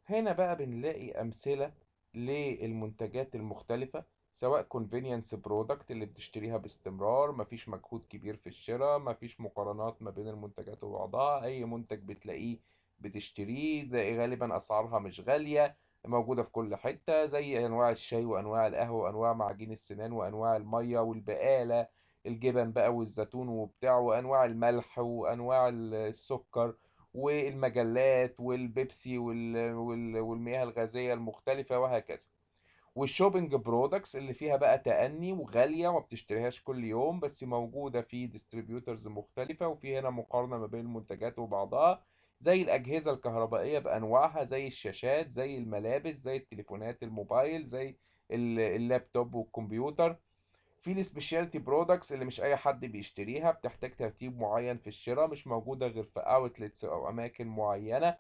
هنا بقى بنلاقي أمثلة للمنتجات المختلفة، سواء convenience product اللي بتشتريها باستمرار، مفيش مجهود كبير في الشراء، مفيش مقارنات ما بين المنتجات وبعضها، أي منتج بتلاقيه بتشتريه، ده غالبا أسعارها مش غالية، موجودة في كل حتة، زي أنواع الشاي وأنواع القهوة وأنواع معاجين السنان وأنواع المية والبقالة، الجبن بقى والزيتون وبتاع، وأنواع الملح وأنواع السكر والمجلات والبيبسي والمياه الغازية المختلفة وهكذا. وال shopping products اللي فيها بقى تأني وغالية وما بتشتريهاش كل يوم، بس موجودة في distributors مختلفة، وفي هنا مقارنة ما بين المنتجات وبعضها، زي الأجهزة الكهربائية بأنواعها، زي الشاشات، زي الملابس، زي التليفونات الموبايل، زي اللابتوب والكمبيوتر. في ال specialty products اللي مش اي حد بيشتريها، بتحتاج ترتيب معين في الشراء، مش موجودة غير في outlets او اماكن معينة،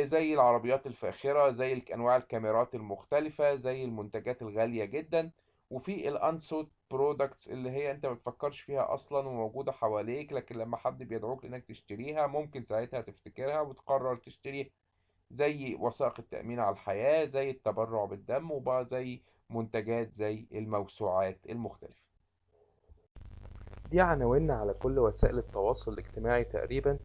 زي العربيات الفاخرة، زي انواع الكاميرات المختلفة، زي المنتجات الغالية جدا. وفي ال unsought products اللي هي انت ما بتفكرش فيها اصلا وموجودة حواليك، لكن لما حد بيدعوك انك تشتريها ممكن ساعتها تفتكرها وتقرر تشتريها، زي وثائق التأمين على الحياة، زي التبرع بالدم، وبقى زي منتجات زي الموسوعات المختلفة. دي عناويننا على كل وسائل التواصل الاجتماعي تقريبا.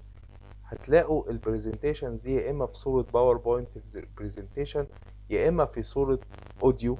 هتلاقوا ال presentations دي يا اما في صورة PowerPoint presentation، يا اما في صورة audio،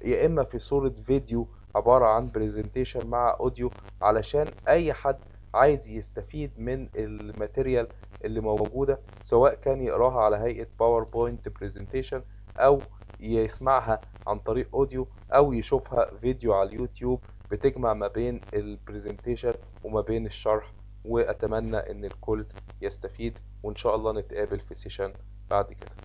يا اما في صورة فيديو عبارة عن presentation مع audio، علشان اي حد عايز يستفيد من ال material اللي موجودة، سواء كان يقراها على هيئة PowerPoint presentation او يسمعها عن طريق audio او يشوفها فيديو على اليوتيوب. بتجمع ما بين ال presentation وما بين الشرح، واتمنى ان الكل يستفيد، وان شاء الله نتقابل في session بعد كده.